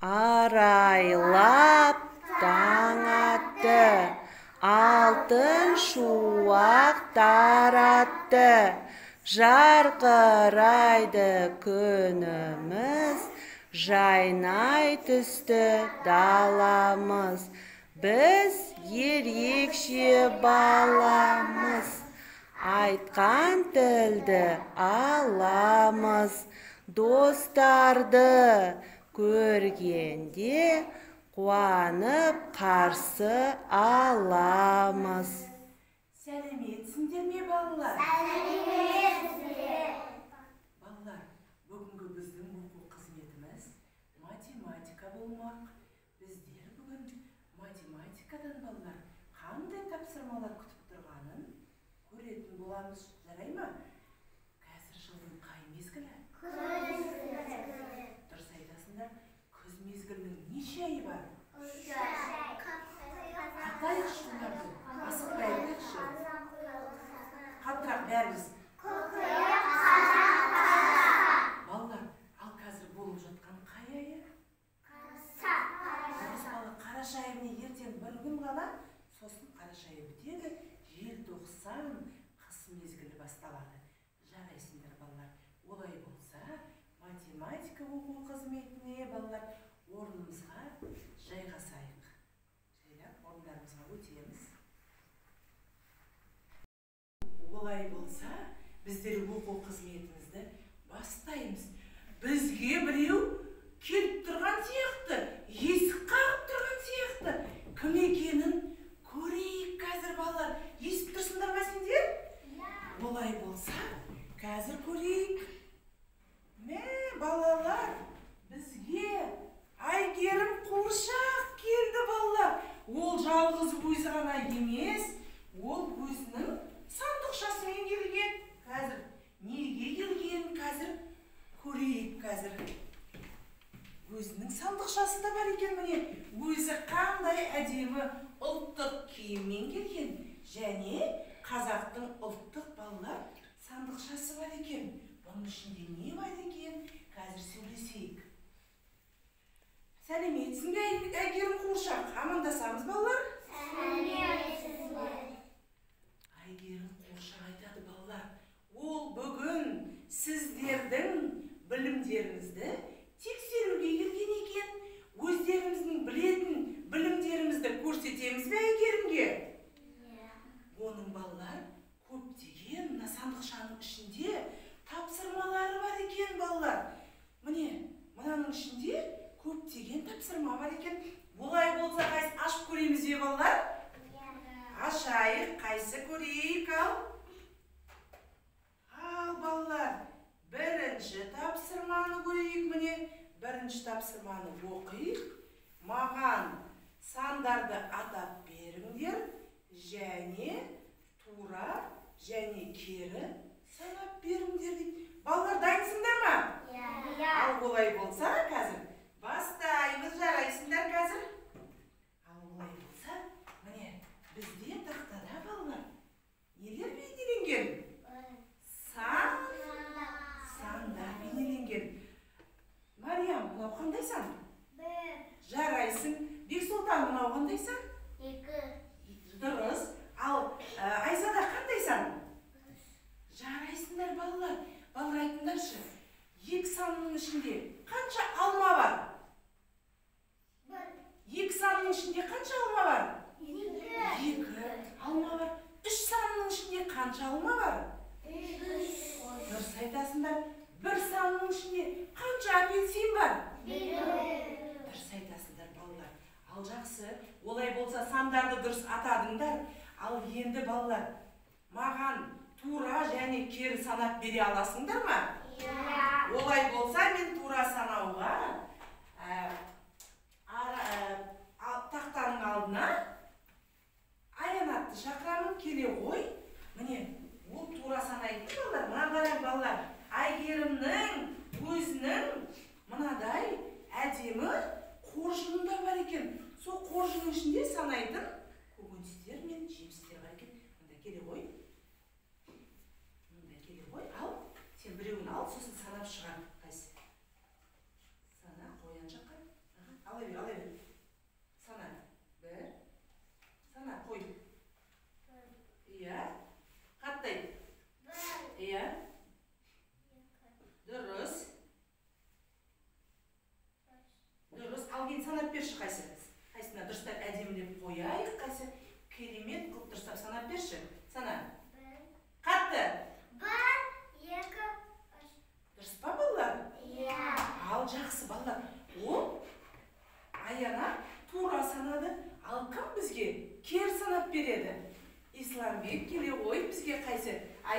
Арайлап таң атты, алтын шуақ таратты. Жарқырайды күніміз, жайнай түсті даламыз. Біз ерекше баламыз, айтқан тілді аламыз. Достарды көргенде қуанып қарсы аламыз. Сәлеметсіңдер ме, балалар? Сәлеметсіздер. Балалар, бүгінгі біздің оқу қызметіміз математика болмақ. Біздер бүгін математикадан, балалар, қандай тапсырмалар күтіп тұрғанын көретін боламыз. Жарай ма? Қазір жылдың қай мезгілі? Күз. Дұрыс айтасыңдар. Күз мезгілінің неше айы бар? Үш ай. Атайықшы оларды. Асықпай айтайықшы. Қаттырақ бәріміз. Көкірек, қазан, қараша. Балалар, ал қазір болып жатқан қай айы? Қараша. Дұрыс, бала, қараша айы. Міне, ертең бір күн ғана, сосын қараша айы бітеді, желтоқсан, қыс мезгілі басталады. Жарайсыңдар, балалар. Олай болса, математика оқу қызметіне, балалар, орнымызға жайғасайық. Жайлап орындарымызға өтеміз. Олай болса, біздер оқу қызметімізді бастаймыз. Бізге біреу келіп тұрған сияқты, есік қағып тұрған сияқты. Кім екенін көрейік қазір, балалар. Естіп тұрсыңдар ма сендер? Олай болса, қазір көрейік. Мә, балалар, бізге Әйгерім қуыршақ келді, балалар. Ол жалғыз өзі ғана емес, ол өзінің сандықшасымен келген. Қазір неге келген, қазір көрейік қазір. Өзінің сандықшасы да бар екен, міне. Өзі қандай әдемі ұлттық киіммен келген. Және қазақтың ұлттық, балалар, сандықшасы бар екен. Бұның ішінде не бар екен, қазір сөйлесейік. Сәлеметсің бе, Әйгерім қуыршақ? Амандасамыз, балалар. Сәлеметсіздер. Әйгерім қуыршақ айтады, балалар. Ол бүгін сіздердің білімдеріңізді тексеруге келген екен. Өздеріміздің білетін білімдерімізді көрсетеміз бе Әйгерімге? Оның, балалар, көптеген мына сандықшаның ішінде тапсырмалары бар екен, балалар. Міне, мынаның ішінде көптеген тапсырма бар екен. Олай болса, қайсы ашып көреміз бе, балалар? Ашайық, қайсы көрейік ал? Ал, балалар, бірінші тапсырманы көрейік, міне. Бірінші тапсырманы оқиық. Маған сандарды атап беріңдер, және тура және кері санап беріңдер дейді. Балалар, дайынсыңдар ма? Иә. Ал олай болса, қазір бастаймыз, жарайсыңдар қазір. Ал олай болса, міне, бізде тақтада, балалар, нелер бейнеленген? Сан, сандар бейнеленген. Мариям, мынау қандай сан? 1. Жарайсың. Бексұлтан, мынау қандай сан? 2. Дұрыс. Ал Айзада қандай сан? Жарайсыңдар, балалар. Балалар, айтыңдаршы, екі санның ішінде қанша алма бар? 1. Екі санның ішінде қанша алма бар? 2. 2 алма бар. 3 санның ішінде қанша алма бар? 3. Дұрыс айтасыңдар. 1 санның ішінде қанша апельсин бар? 1. Дұрыс айтасыңдар, балалар. Ал жақсы, олай болса сандарды дұрыс атадыңдар. Ал енді, балалар, маған тура және кері санап бере аласыңдар ма? Иә. Олай болса, мен тура санауға, тақтаның алдына Аянатты шақырамын, келе ғой. Міне, ол тура санайтын, балалар. Мына қараң, балалар, Әйгерімнің өзінің мынадай әдемі қоржыны да бар екен. Сол қоржынның ішінде санайтын көкөністер мен жемістер бар екен. Мында келе ғой. Мында келе ғой. Ал, сен біреуін ал, сосын санап шығар. Қайсы? Сана.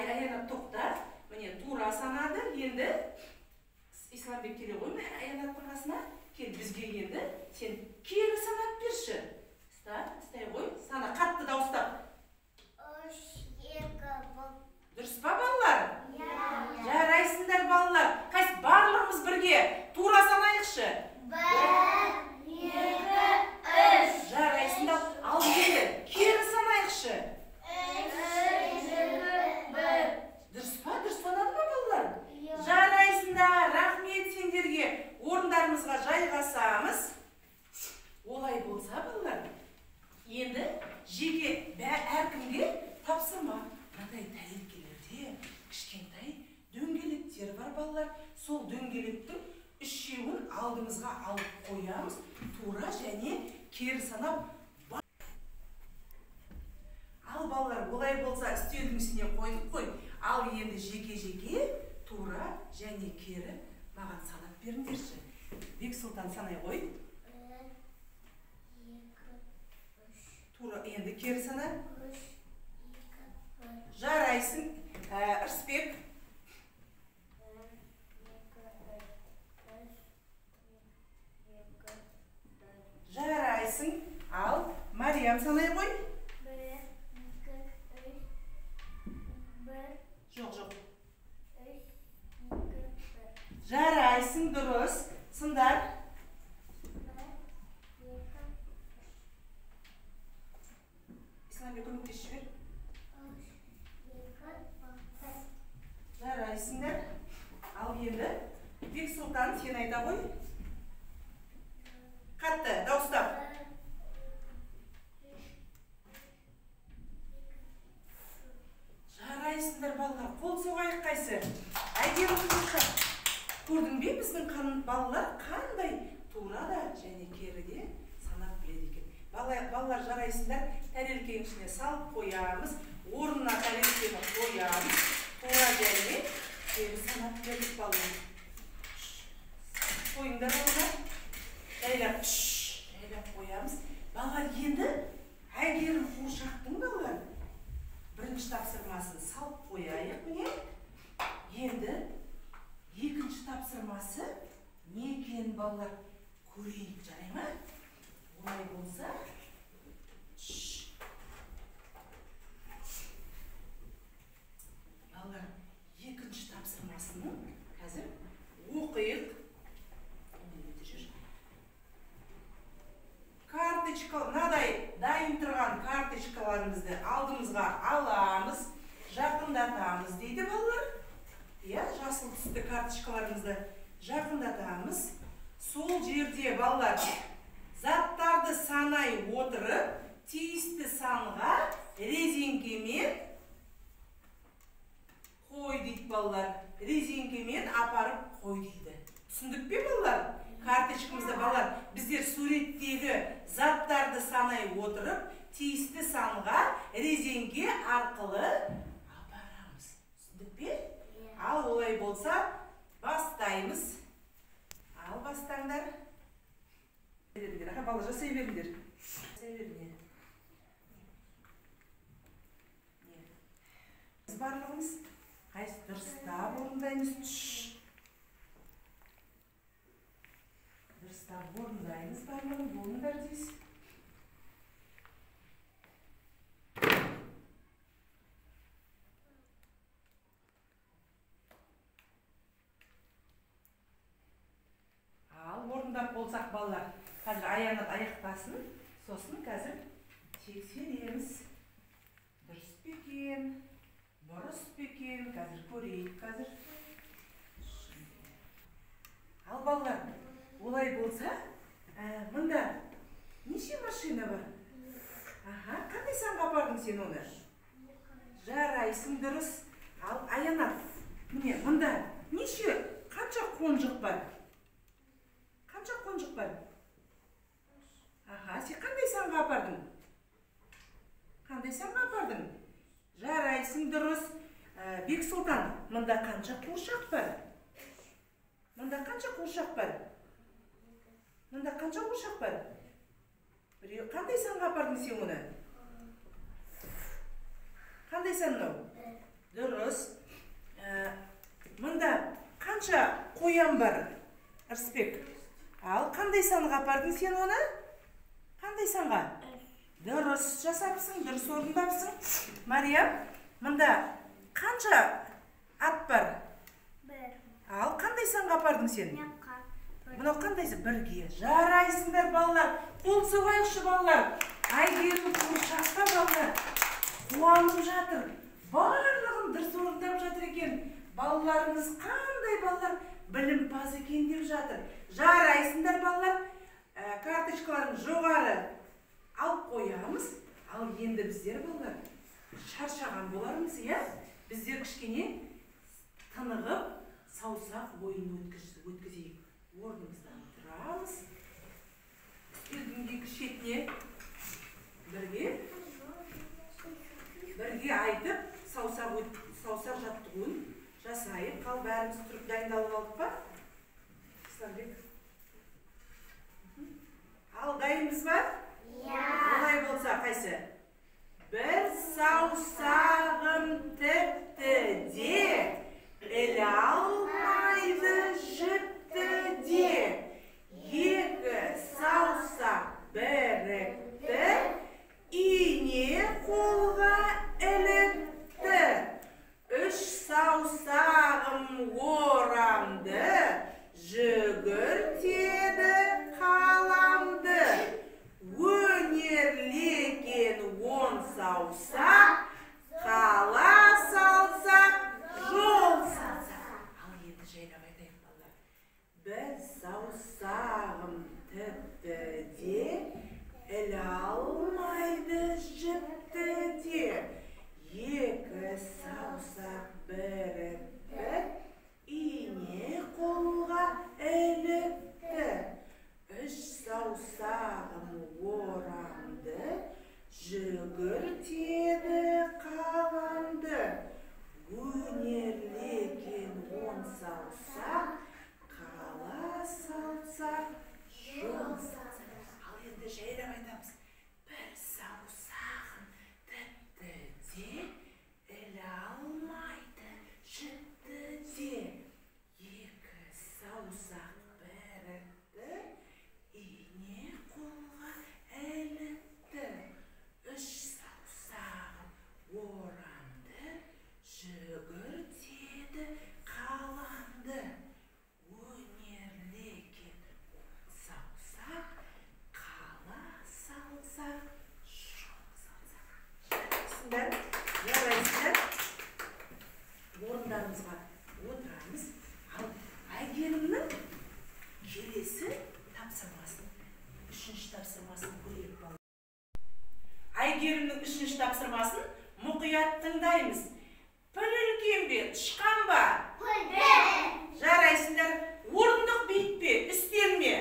Аянат тоқта. Міне тура санады. Енді Исламбек келе ғой, міне Аянаттың қасына. Кел бізге енді сен кері санап берші. Ұстай ғой, сана қатты дауыстап. 3, 2, 1. Дұрыс па, балалар? Жарайсыңдар, балалар. Қайсы барлығымыз бірге тура санайықшы. 1, 2, 3. Жарайсыңдар. Ал енді кері санайықшы. 3, 2, 1. Дұрыс па? Дұрыс санады ма, балалар? Жарайсыңдар. Рахмет сендерге. Орындарымызға жайғасамыз. Олай болса, балалар, енді жеке әркімге тапсырма. Мынадай тәрелкелерде кішкентай дөңгелектер бар, балалар. Сол дөңгелектің үшеуін алдымызға алып қоямыз. Тура және кері санап. Ал балалар, олай болса үстелдің үстіне қойдық қой. Ал енді жеке-жеке тура және кері маған санап беріңдерші. Бексұлтан санай ғой. 1, 2, 3. Тура енді кері сана. 3, 2, 1. Жарайсың. Ырысбек. 1, 2, 3, 2, 1. Жарайсың. Ал Мариям санай ғой. 1, 2, 3, 1. Жоқ, жоқ. 3, 2, 1. Жарайсың, дұрыс. Сындар. 1, 2, 3. Исламбек көмектесіп жібер. 3, 2, 1. Жарайсыңдар. Ал енді Бексұлтан сен айта ғой. Қатты дауыстап. Жарайсыңдар, балалар. Қол соғайық қайсы. Әйгерім қуыршақ. Көрдің бе, біздің балалар қандай тура да және кері де санап біледі екен. Балалар, жарайсыңдар. Тәрелкенің ішіне салып қоямыз. Орнына тәрелкені қоямыз. Тура және кері санап бердік, балалар. Қойыңдар орнына. Жайлап, жайлап қоямыз. Балалар, енді Әйгерім қуыршақтың, балалар, бірінші тапсырмасын салып қояйық міне. Енді екінші тапсырмасы не екенін, балалар, көрейік, жарай ма? Олай болса, балалар, екінші тапсырмасын қазір оқиық. Карточка, мынадай дайын тұрған карточкаларымызды алдымызға аламыз, жақындатамыз дейді, балалар. Иә, жасыл түсті карточкаларымызды жақындатамыз. Сол жерде, балалар, заттарды санай отырып, тиісті санға резеңкемен қой дейді, балалар. Резеңкемен апарып қой дейді. Түсіндік пе, балалар? Карточкамызда, балалар, біздер суреттегі заттарды санай отырып, тиісті санға резеңке арқылы апарамыз. Түсіндік пе? Ал олай болса, бастаймыз. Ал бастаңдар. Аха, бала, жасай беріңдер. Жасай беріңдер. Біз барлығымыз қайсы дұрыстап орындаймыз. Дұрыстап орындаймыз барлығын, болыңдар дейсіз. Ал орындап болсақ, балалар, қазір Аянат аяқтасын, сосын қазір тексереміз. Дұрыс па екен, бұрыс па екен, қазір көрейік қазір. Ал балалар, олай болса, мында неше машина бар? Аха, қандай санға апардың сен оны? Жарайсың, дұрыс. Ал Аянат, міне мында неше, қанша қонжық бар? Қанша қонжық бар? Аха, сен қандай санға апардың? Қандай санға апардың? Жарайсың, дұрыс. Бексұлтан, мында қанша қуыршақ бар? Мында қанша қуыршақ бар? Мында қанша қуыршақ бар? Біреу. Қандай санға апардың сен оны? Қандай сан мынау? Дұрыс. Дұрыс. Мында қанша қоян бар, Ырысбек? Ал қандай санға апардың сен оны? Қандай санға? Дұрыс жасапсың, дұрыс орындапсың. Мариям, мында қанша ат бар? 1. Ал қандай санға апардың сен? Мынау қандай? Бірге. Жарайсыңдар, балалар. Қол соғайықшы, балалар. Әйгерім қуыршаққа, балалар, қуанып жатыр. Барлығын дұрыс орындап жатыр екен. Балаларымыз қандай балалар білімпаз екен деп жатыр. Жарайсыңдар, балалар. Карточкаларын жоғары алып қоямыз. Ал енді біздер, балалар, шаршаған болармыз, иә? Біздер кішкене тынығып, саусақ ойын өткізейік. Орнымыздан тұрамыз. Үстелдің екі шетіне бірге айтып, саусақ жаттығуын жасайық. Қал, бәріміз тұрып дайындалып алдық па? Исламбек. Ал дайынбыз ба? Иә. Олай болса қайсы? Бір саусағым тіпті де, іле алмайды жіпті де. Екі саусақ бірікті, ине қолға ілікті. Үш саусағым орамды, жүгіртеді қаламды. Өнерлекен 10 саусақ, қала салсақ, жол салсақ. Ал енді жайлап айтайық, балалар. Бір саусағым тіпті де, іле алмайды жіпті де. Екі саусақ бірікті, ине қолға ілікті. Үш саусағым орамды, жүгіртеді қаламды. Өнерлекен 10 саусақ, қала салсақ, жол салсақ. Ал енді жайлап айтамыз. Бір саусағым тіпті де, іле алмайды жіпті де. Екі саусақ бірікті, ине қолға ілікті. Үш саусағым орамды, жүгіртеді қаламды. Өнерлекен 10 саусақ, қала салсақ, жол салсақ. Жарайсыңдар, жарайсыңдар. Орындарымызға отырамыз. Ал Әйгерімнің келесі тапсырмасын, үшінші тапсырмасын көрейік, балалар. Әйгерімнің үшінші тапсырмасын мұқият тыңдаймыз. Піл үлкен бе, тышқан ба? Жарайсыңдар. Орындық биік пе, үстел ме?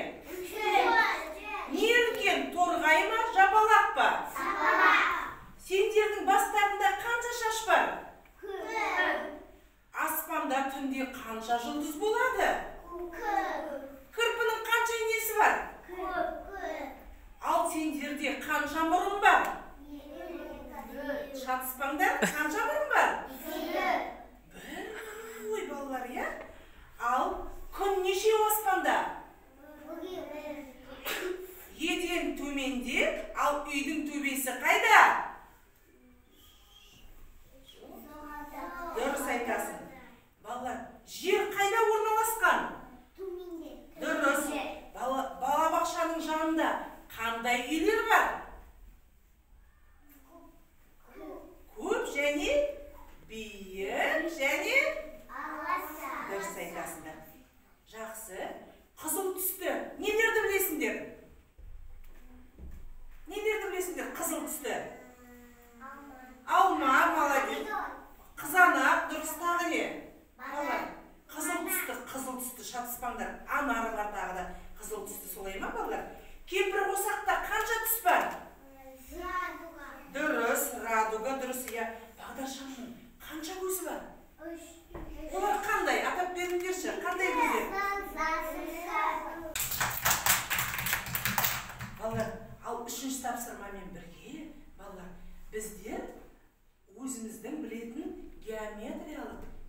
Не үлкен, торғай ма, жапалақ па? Сендердің бастарында қанша шаш бар? Аспанда түнде қанша жұлдыз болады? Кірпінің қанша инесі бар? Ал сендерде қанша мұрын бар? Шатыспаңдар, қанша мұрын бар? Бір мұрын ғой, балалар, иә? Ал күн нешеу аспанда? Еден төменде, ал үйдің төбесі қайда? Дұрыс айтасың. Балалар, жер қайда орналасқан? Дұрыс. Балабақшаның жанында қандай үйлер бар? Көп және биік және дұрыс айтасыңдар. Жақсы. Қызыл түсті нелерді білесіңдер? Нелерді білесіңдер қызыл түсті? Алма, молодец. Қызанақ, дұрыс, тағы не? Балалар, қызыл түсті, қызыл түсті, шатыспаңдар. Анар бар тағы да қызыл түсті, солай ма, балалар? Кемпір қосақта қанша түс бар? Дұрыс, радуга, дұрыс, иә. Бағдаршам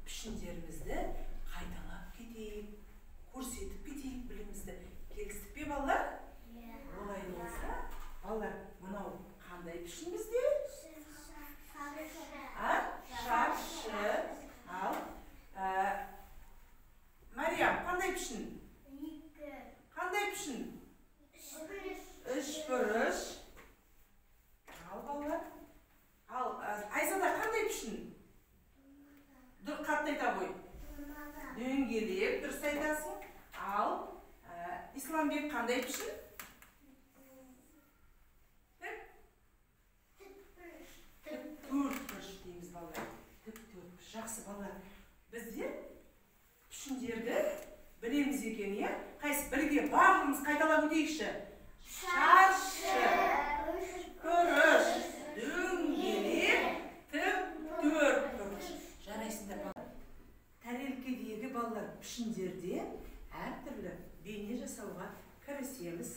пішіндерімізді қайталап кетейік, көрсетіп кетейік білімімізді. Келістік пе, балалар? Олай болса, балалар, мынау қандай пішін бізде? Шаршы. Ал, Мариям, қандай пішін? Қандай пішін? Үшбұрыш. Ал, балалар. Ал, Айзада, қандай пішін? Қатты айта ғой. Дөңгелек, дұрыс айтасың. Ал, Исламбек, қандай пішін? Тік төртбұрыш дейміз, балалар. Тік төртбұрыш. Жақсы, балалар. Біздер пішіндерді білеміз екен, иә? Қайсы бірге барлығымыз қайталап өтейікші. Шаршы, бұрыш, дөңгелек, тік төртбұрыш. Жарайсыңдар, балалар. Тәрелкедегі балалар пішіндерде әртүрлі бейне жасауға кірісеміз.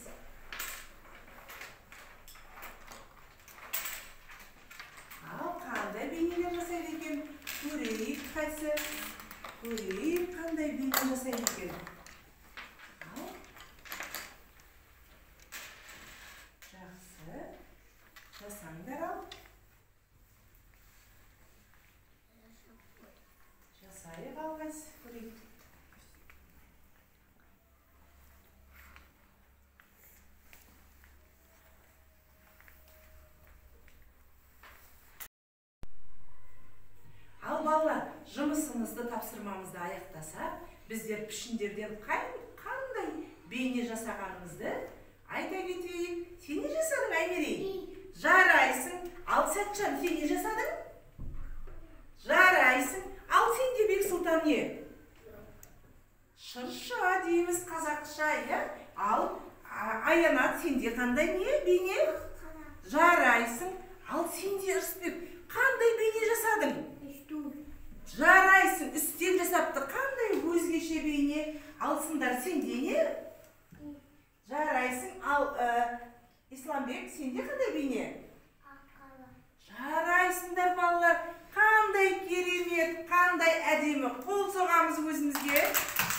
Ал қандай бейнелер жасайды екен? Көрейік қайсы. Көрейік қандай бейне жасайды екен. Ал. Жақсы. Жасаңдар ал. Жасайық ал қайсы. Көрейік. Ал балалар, жұмысымызды, тапсырмамызды аяқтасақ, біздер пішіндерден қандай бейне жасағанымызды айта кетейік. Сен не жасадың, Аймерей? Жарайсың. Ал Сәтжан, сен не жасадың? Жарайсың. Ал сен де, Бексұлтан, не? Шырша дейміз қазақша, иә? Ал Аянат, сенде қандай не бейне? Жарайсың. Ал сен де, Ырысбек, қандай бейне жасадың? Жарайсың, үстел жасапты. Қандай өзгеше бейне? Алсындар, сенде не? Жарайсың. Ал Исламбек, сенде қандай бейне? Жарайсыңдар, балалар. Қандай керемет, қандай әдемі. Қол соғамыз өзімізге.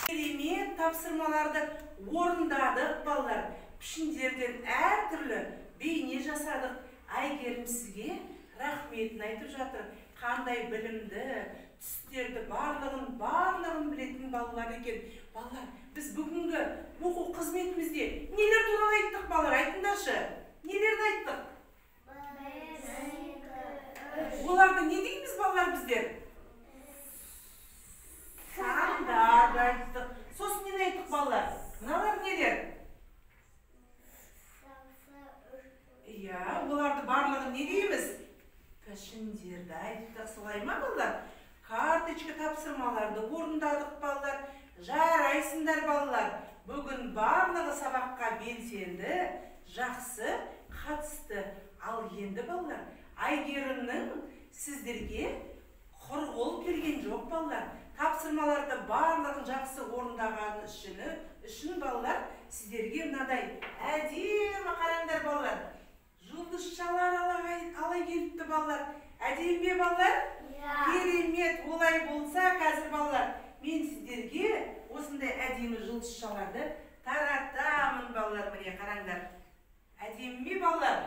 Керемет тапсырмаларды орындадық, балалар. Пішіндерден әртүрлі бейне жасадық. Әйгерім сізге рахметін айтып жатыр. Қандай білімді, түстерді барлығын білетін балалар екен. Балалар, біз бүгінгі оқу қызметімізде нелер туралы айттық, балалар? Айтыңдаршы. Нелерді айттық? Оларды не дейміз, балалар, біздер? Сандарды айттық. Сосын нені айттық, балалар? Мыналар нелер? Иә, оларды барлығын не дейміз? Пішіндерді айттық, солай ма, балалар? Карточка тапсырмаларды орындадық, балалар. Жарайсыңдар, балалар. Бүгін барлығы сабаққа белсенді, жақсы қатысты. Ал енді, балалар, Әйгерімнің сіздерге құр қол келген жоқ, балалар. Тапсырмаларды барлығын жақсы орындаған үшін, балалар, сіздерге мынадай әдемі, қараңдар, балалар. Жұлдызшалар ала келіпті, балалар. Әдемі ме, балалар? Керемет. Олай болса, қазір, балалар, мен сіздерге осындай әдемі жұлдызшаларды таратамын, балалар. Міне, қараңдар. Әдемі ме, балалар?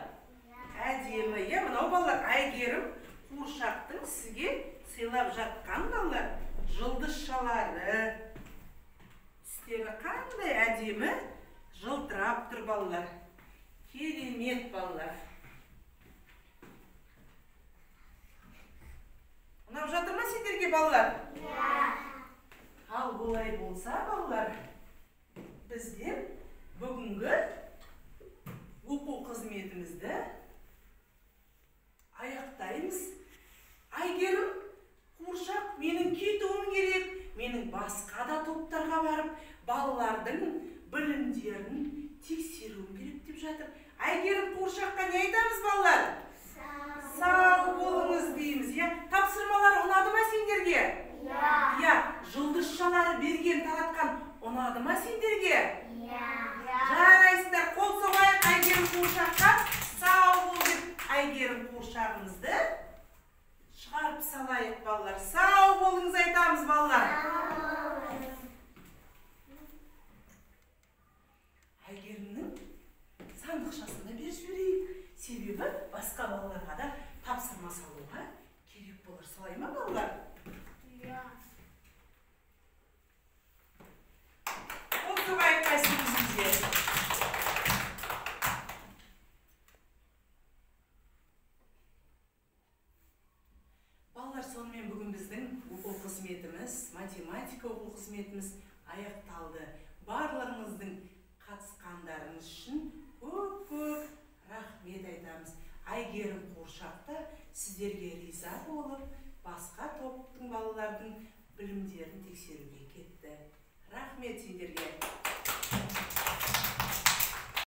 Әдемі. Иә, мынау, балалар, Әйгерім қуыршақтың сізге сыйлап жатқан, балалар, жұлдызшалары. Түстері қандай әдемі жылтырап тұр, балалар. Керемет, балалар. Ұнап жатыр ма сендерге, балалар? Ал олай болса, балалар, біздер бүгінгі оқу қызметімізді аяқтаймыз. Әйгерім қуыршақ, менің кетуім керек. Менің басқа да топтарға барып, балалардың білімдерін тексеруім керек деп жатыр. Әйгерім қуыршаққа не айтамыз, балалар? Сау болыңыз дейміз, иә? Тапсырмалар ұнады ма сендерге? Иә. Жұлдызшалары берген, таратқан ұнады ма сендерге? Иә. Жарайсыңдар, қол соғайық Әйгерім қуыршаққа. Сау бол деп Әйгерім қуыршағымызды шығарып салайық, балалар. Сау болыңыз айтамыз. Сонымен бүгін біздің оқу қызметіміз, математика оқу қызметіміз аяқталды. Барлығыңыздың қатысқандарыңыз үшін көп-көп рахмет айтамыз. Әйгерім қуыршақ та сіздерге риза болып, басқа топтың балалардың білімдерін тексеруге кетті. Рахмет сендерге.